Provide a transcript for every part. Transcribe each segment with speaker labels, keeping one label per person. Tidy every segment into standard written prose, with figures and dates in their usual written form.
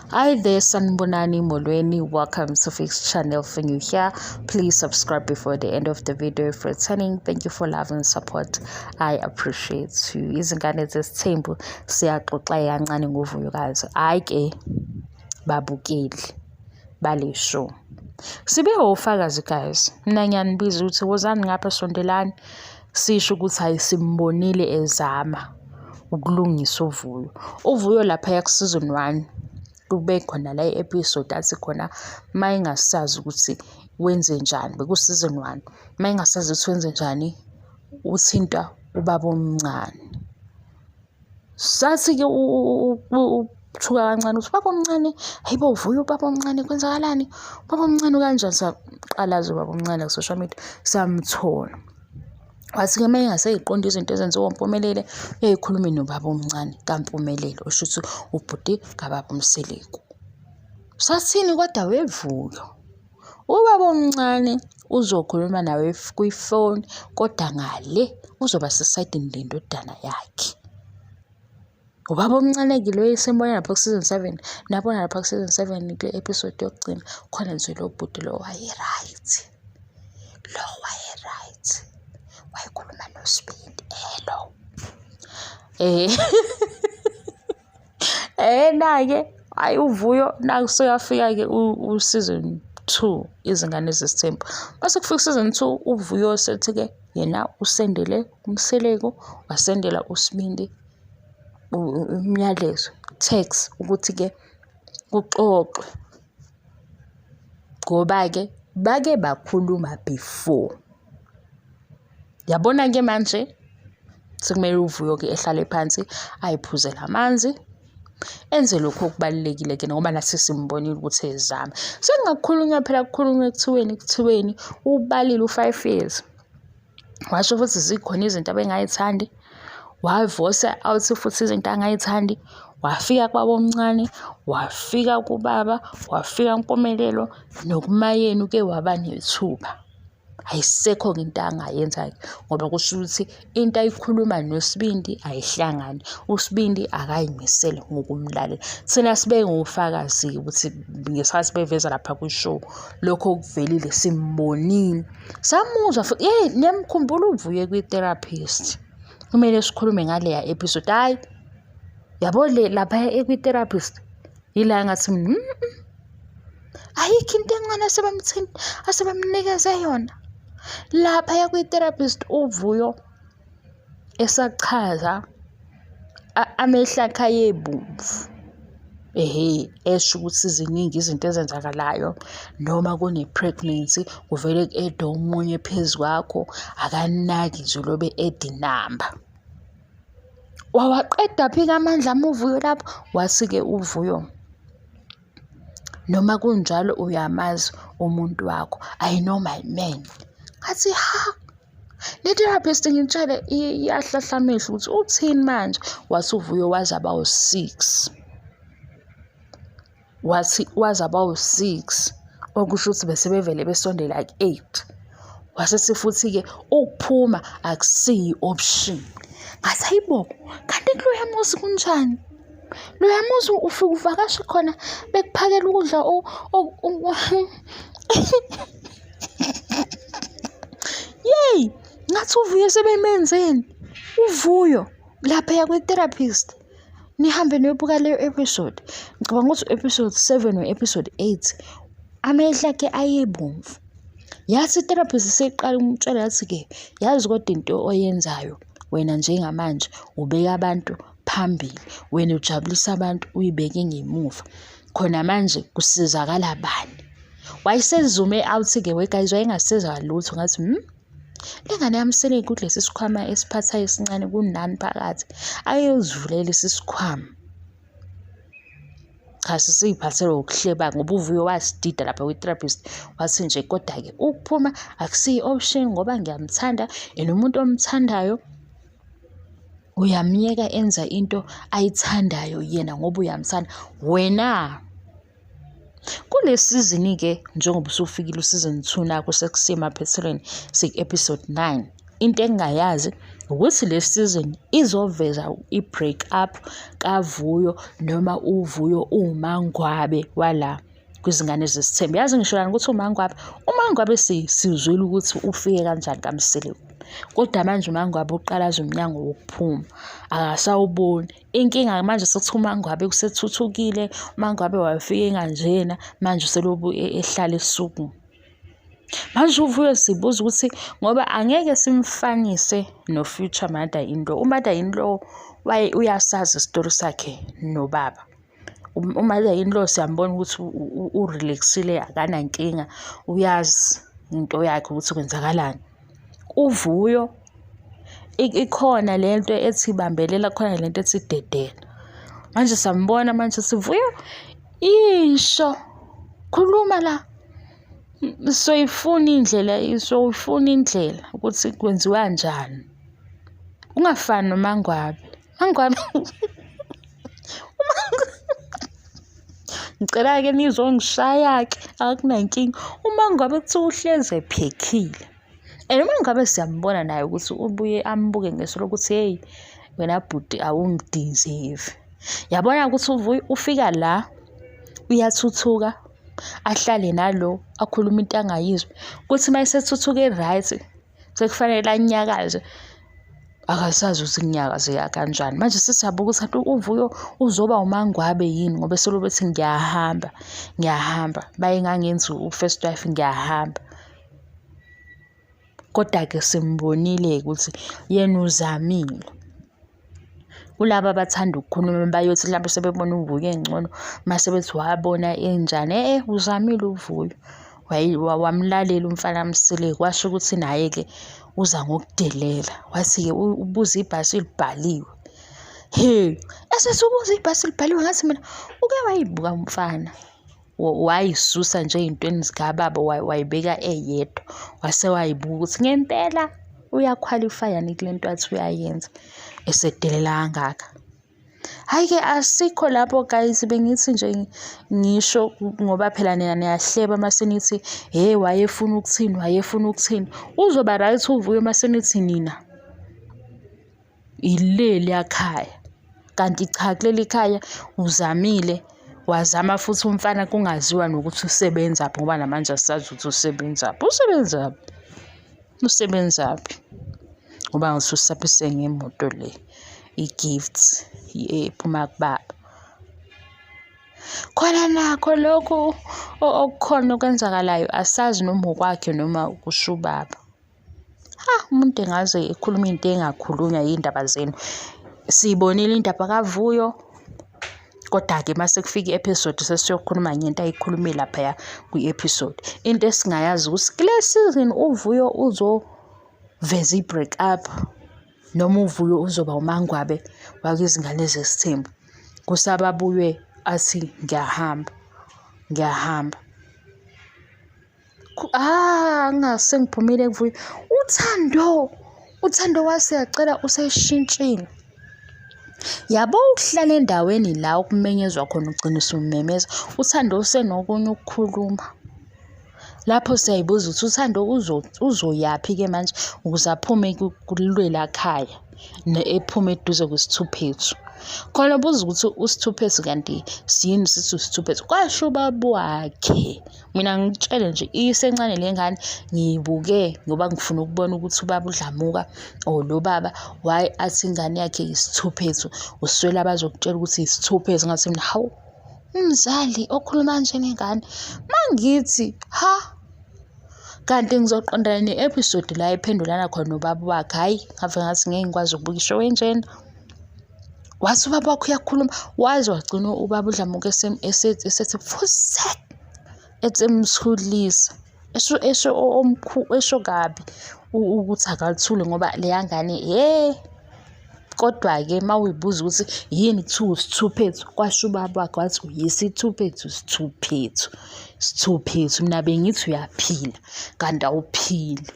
Speaker 1: Hi there, Sanbonani Molweni. Welcome to Fix Channel. For new here, please subscribe before the end of the video. If returning, thank you for love and support. I appreciate you. Izingane zesithembu siyaxoxa kancane ngoVuyokazi. Hhayi ke babukeli bale show. Sibe ofakazi guys. Mina ngiyanibiza ukuthi wozani ngapha sondelani sisho ukuthi hayi simbonile ezama ukulungisa uVuyo. UVuyo laphaya ku-season 1 kube khona la i-episode athi khona uma engasazi ukuthi wenze njani, beku-season 1, uma engasazi ukuthi wenze njani uthinta ubaba omncane. Sathi-ke uthuka kancane ukuthi ubaba omncane, hayi bo uVuyo ubaba omncane kwenzakalani? Ubaba omncane ukanjani? Saqalaza ubaba omncane ku-social media samthola. Wathi-ke uma engaseyiqondi izinto ezenziwa uMpumelelo uyayikhulume nobaba omncane kaMpumelelo, osho ukuthi ubhuti kababa uMseleku. Sathini kodwa weVuyo? Ubaba omncane uzokhuluma nawe kwifoni kodwa ngale uzoba sesayidini lendodana yakhe. Ubaba omncane-ke lo esimbona lapha ku-season 7, nabona lapha ku-season 7 kule episode yokugcina khona nje lo bhuti lo waye-right. Lo waye-right. Wayekhuluma noSibindi lo. Ena-ke hhayi uVuyo naku seyafika-ke u-season 2 izingane zesithembu. Mase kufika u-season 2 uVuyo sethi-ke yena usendele uMseleku wasendela uSibindi umyalezo, text ukuthi-ke kuxoxwe ngoba-ke bake bakhuluma before. Yabona-ke manje sekumele uVuyo-ke ehlale phansi ayiphuzele amanzi enze lokhu okubalulekile ke ngoba nathi simbonile ukuthi ezama. Sekungakhulunywa phela kukhulunywe kuthiweni kuthiweni ubalile u-5 years. Washo futhi zikhona izinto abengayithandi, wavosa out futhi izinto angayithandi. Wafika kubaba omncane, wafika kubaba, wafika kuMpumelelo nokuMaYeni uke waba nethuba. Ayisekho-ke into angayenza-ke ngoba kusho ukuthi into ayikhuluma noSibindi ayihlangani. USibindi akayimisele ngokumlalela. Thina sibe ngofakazi-ke ukuthi ngesikhathi beveza lapha kwi-show lokho okuvelile simbonile. Samuzwa futhi yeyi niyamkhumbula uVuyo kwi-therapist. Kumele sikhulume ngaleya episode. Hhayi, yabo le laphaya kwi-therapist yila engathi mina ayikho into encane asebemthinta asebemnikeze yona. Laphaya kwi-therapist uVuyo esachaza amehlo akhe ayebomvu. Ehhe, esho ukuthi ziningi izinto ezenzakalayo noma kune-pregnancy kuvele ku-add-we omunye phezu kwakho, akanaki nje ulobe e-add inamba. Wawaqedaphi-ke amandla ami uVuyo lapho? Wathi-ke uVuyo, noma kunjalo uyamazi umuntu wakho, I know my man. Ngathi ha, Le therapist ngitshele iyahlahla amehlo ukuthi uthini manje. Wathi uVuyo waze abawu-six. Wathi waze abawu-six, okusho ukuthi bese bevele besondela ku-eight. Wasethi futhi-ke ukuphuma akusiyo i-option. Ngathi hayi bo, kanti kuloya muzi kunjani? Loya muzi ufike uvakashe khona bekuphakela ukudla Yeyi, ngathi uVuyo sebemenzeni? UVuyo laphaya kwi-therapist. Nihambe niyobuka leyo episode. Ngicabanga ukuthi u-episode 7 or episode 8. Amehlo akhe ayebomvu. Yathi i-therapist seyiqala ukumtshela yathi-ke, yazi kodwa into oyenzayo wena njengamanje ubeka abantu phambili, wena ujabulisa abantu uyibeke ngemuva. Khona manje kusizakala bani? Wayesezume out-ke we guys, wayengasezwa lutho ngathi le ngane yami kulesi sikhwama esiphathayo esincane kunani phakathi. Ayozivulela lesi sikhwama. Cha sesiyiphathele ngokuhleba ngoba uVuyo wasidida lapha kwi-therapist wathi nje kodwa-ke ukuphuma akusiyo i-option ngoba ngiyamthanda and umuntu omthandayo uyamyeka enza into ayithandayo yena ngoba uyamthanda. Wena kule sizini-ke njengoba usufikile u-season 2 nakho sekusemaphethelweni siku-episode 9. Into engingayazi ukuthi le season izoveza i-break up kaVuyo noma uVuyo uwuMangwabe wala kwizingane zesithembu. Yazi ngisho ukuthi uMangwabe, uMangwabe sizwile ukuthi ufike kanjani kaMseleku. Kodwa manje uMangwabe uqalaza umnyango wokuphuma, akasawuboni. Inkinga manje sekuthiwa uMangwabe usethuthukile, uMangwabe wayefike enganjena, manje uselobu ehlala esukuma. Manje uvuyo sibuza ukuthi ngoba angeke simfanise no-future mother in law. U-mother in law waye uyasazi isitori sakhe nobaba. U-mother in law siyambona ukuthi u-relax-ile akanankinga, uyazi into yakhe ukuthi kwenzakalani. Uvuyo ikhona lento ethi bambelela, khona lento ethi dedela. Manje siyambona manje sivuyo isho khuluma la. Soyifuna indlela, soyifuna indlela ukuthi kwenziwa kanjani. Ungafani noMangwabe. Mangwabe Ngicela-ke nizongishaya-ke akunankinga. UMangwabe kuthiwa uhlezi ephekhile. And uma ngabe siyambona naye ukuthi ubuye ambuke ngeso lokuthi hheyi wena bhuti awungidizevi. Yabona ukuthi ufika la uyathuthuka ahlale nalo akhulume into angayizwa. Kuthi uma esethuthuke right sekufanele anyakaze akasazi ukuthi kunyakazeka kanjani. Manje sesiyabuka ukuthi kanti uVuyo uzoba uMangwabe yini ngoba eseloku ethi ngiyahamba, ngiyahamba. Bayengangenzi u-first wife ngiyahamba. Kodwa-ke simbonile-ke ukuthi yena uzamile. Kulaba abathanda ukukhuluma bayothi mhlampe sebebona uVuyo engcono mase bethi wabona enjani. E-e uzamile uVuyo wamlalela umfana kaMseleku washo ukuthi naye-ke uza ngokudelela. Wathi-ke ubuza ibhasi libhaliwe. He, esethi ubuza ibhasi libhaliwe ngathi mina uke wayibuka umfana. Wayisusa nje ey'ntweni zikababa wayibeka eyedwa wase wayibuka ukuthi ngempela uyakhwalifaya yini kule nto athi uyayenza esedelela kangaka. Hhayi-ke asikho lapho guys, bengithi nje ngisho ngoba phela nina niyahleba mase nithi hhe wayefuna ukuthini, wayefuna ukuthini. Uzoba right uVuyo mase nithi nina. Ileliya khaya. Kanti cha kuleli khaya uzamile, wazama futhi umfana kungaziwa nokuthi usebenzaphi ngoba namanje asazi ukuthi usebenzaphi. Usebenzaphi? Usebenzaphi? Ngoba ngithi usapise ngemoto le, i-gift ephuma kubaba. Khona nakho lokhu okukhona okwenzakalayo asazi noma okwakhe noma kusho ubaba. Ha, umuntu engaze ekhulume into engakhulunywa yiy'ndaba zenu. Siyibonile indaba kaVuyo, kodwa-ke uma sekufika i-episode sesiyokhuluma ngento ayikhulume laphaya kwi-episode. Into esingayazi ukuthi kule season uVuyo uzoveza i-break up noma uVuyo uzoba uMangwabe wakwizingane zesithembu. Kusababuywe athi ngiyahamba, ngiyahamba. Ah, ngase ngiphumile kuvuyo. Uthando, uThando wasiyacela useshintshile. Yabo ukuhlala endaweni la okumenyezwa khona ugcina usumemeza. UThando usenokunye ukukhuluma. Lapho siyayibuza ukuthi uThando uzoyaphi-ke manje ukuze aphume kulwela khaya ephume eduze kwesithuphethu. Khona buza ukuthi usithuphethu kanti siyini sithi usithuphethu. Kwasho ubaba wakhe. Mina ngikutshele nje isencane le ngane ngiyibuke ngoba ngifuna ukubona ukuthi ubaba uDlamuka or lo baba why athi ingane yakhe isithuphethu uswele abazokutshela ukuthi isithuphethu ngathi mina hawu umzali okhuluma kanje nengane mangithi ha kanti ngizoqondana ne-episode la ephendulana khona nobaba wakhe hhayi ngave ngathi ngeke ngikwazi ukubuka ishow enjena. Wathi ubaba wakho uyakhuluma waze wagcina ubaba uDlamuka esethi fusek ethi emthulisa esho esho esho kabi ukuthi akathule ngoba leya ngane he kodwa-ke uma uyibuza ukuthi yini kuthiwa usithuphethu kwasho ubaba wakhe wathi uyisithuphethu sithuphethu sithuphethu mina bengithi uyaphila kanti awuphili.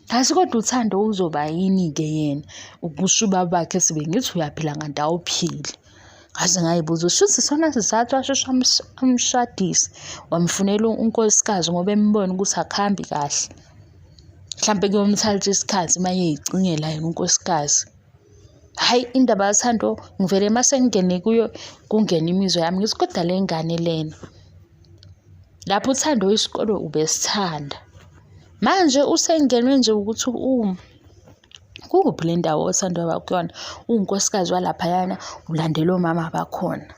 Speaker 1: Kazi kodwa uThando uzoba yini-ke yena ukusho ubaba wakhe ethi bengithi uyaphila kanti awuphili. Ngaze ngayibuza shuthi isona sizathu asheshe amshadise wamfunela unkosikazi ngoba embona ukuthi akuhambi kahle. Mhlampe kuyomthatha isikhathi uma eyicingela yena unkosikazi. Hhayi indaba kaThando ngivele uma sengingene kuyo kungene imizwa yami ngithi kodwa le ngane lena. Lapho uThando isikole ubesithanda. Manje usengenwe nje ukuthi kukuphi le ndawo oThando abakuyona, uwunkosikazi walaphayana ulandela omama bakhona.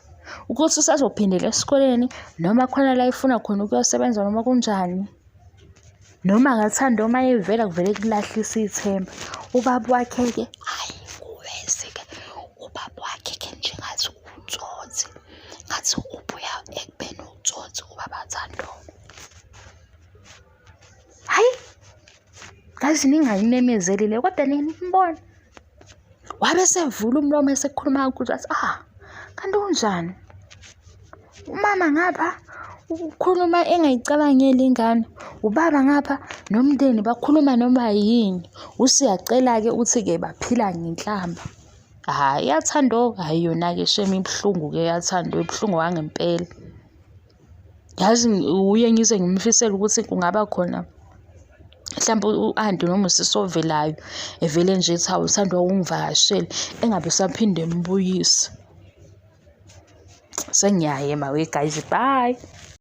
Speaker 1: Ukuthi usazophindela esikoleni noma khona la efuna khona ukuyosebenza noma kunjani. Noma ngathanda uma evela kuvele kulahlise ithemba. Ubaba wakhe-ke, hhayi kuwesi-ke, ubaba wakhe-ke nje ngathi utsotsi, ngathi ubuya ekubeni utsotsi ubaba Thando. Hhayi, ngazi ningayimemezeli le kodwa nimbona. Wabe esevula umlomo esekhuluma kakhulu wathi ah kanti unjani? Umama ngapha ukhuluma engayicabangeli ingane, ubaba ngapha nomndeni bakhuluma noma yini. Usiyacela-ke uthi-ke baphila ngenhlamba. Hhayi iyathando, hhayi yona-ke shame ibuhlungu-ke iyathando, ibuhlungu kwangempela. Yazi uye ngize ngimfisele ukuthi kungaba khona mhlampe u-anti noma usisi ovelayo evele nje ethi hawu uThando ungivakashele engabe esaphinde embuyise. Sengiyayema we guys, bye.